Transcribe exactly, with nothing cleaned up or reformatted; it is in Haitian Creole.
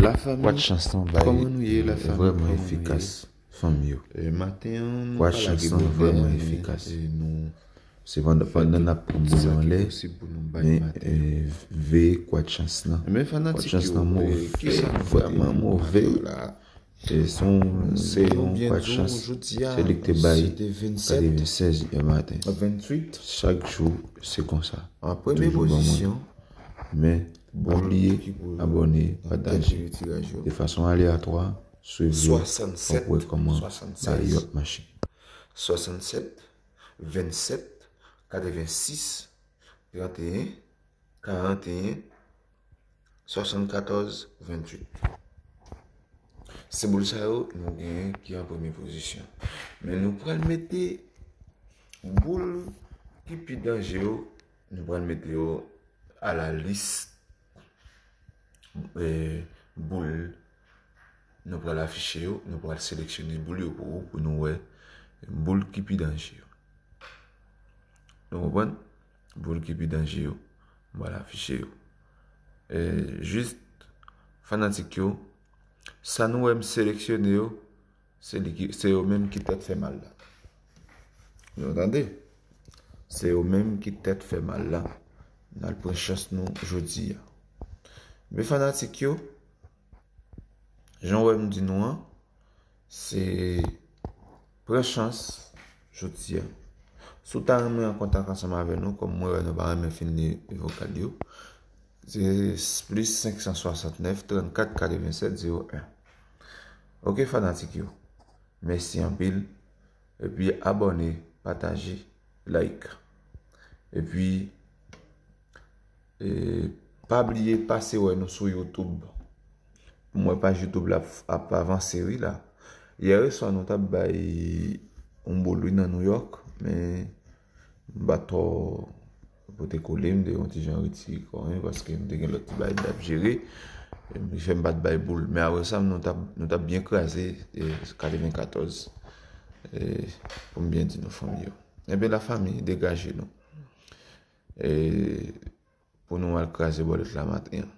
La fanmi, kwat chans lan bay kòman nou ye, la fanmi, vrèman efikas, fanmi yo. Maten an, nou pa lage boul nan men, nou se pandan, pandan n ap pran boul anlè, men veye kwat chans lan. Kwat chans lan move, vrèman move. Se yon, se yon kwat chans. Se li k te bay katrevennsèz yè maten. Chak jou, se konsa. Toujou ban mwen. Men, pa bliye abòne, pataje. De fason aleyatwa, swiv yo, w ap wè kòman bagay yo ap mache. Swasannsèt, vennsèt, katrevensis, tranteyen, karanteyen, swasannkatòz, venntuit. Se boul sa yo nou genyen ki an premye pozisyon. Men nou pral mete boul ki pi danje yo, nou pral mete yo a la lis, eh, boul. Nou pral afiche yo, nou pral seleksyone boul yo pou ou, pou nou wè boul ki pi danje yo. Nou konprann? Boul ki pi danje yo. M pral afiche yo. Eh, jis fanatik yo, sa nou wè m seleksyone yo, se li ki, se yo menm ki tèt fè mal la. Nou tande? Se yo menm ki tèt fè mal la. N al pran chans nou jodi a. Men fanatik yo, jan w wè m di nou an, se pran chans jodi a. Si w ta renmen an kontak ansanm avè nou, kòm mwen wè nou pa renmen fin li vokal yo, se plis senk san swasannnèf, trannkat, katrevennsèt, zewo en. Oke, fanatik yo. Mèsi anpil. Epi abòne, pataje, like. Epi, e, pa bliye pase wè nou sou YouTube. Pou m wè paj YouTube la ap, ap avanse, wi, la. Yè swa nou t ap bay yon boul, wi, nan New York, men m pa twò pote kole, m te yon ti jan retire kò m, paske m te gen lòt ti bagay m t ap jere. Li fè m pa t bay boul. Men apre sa, nou t ap, nou t ap byen kraze, e, katrevenkatòz, e, pou m byen di nou, fanmi yo. Ebyen, lafanmi, degaje nou. E, pou nou al kraze bòlèt la maten an.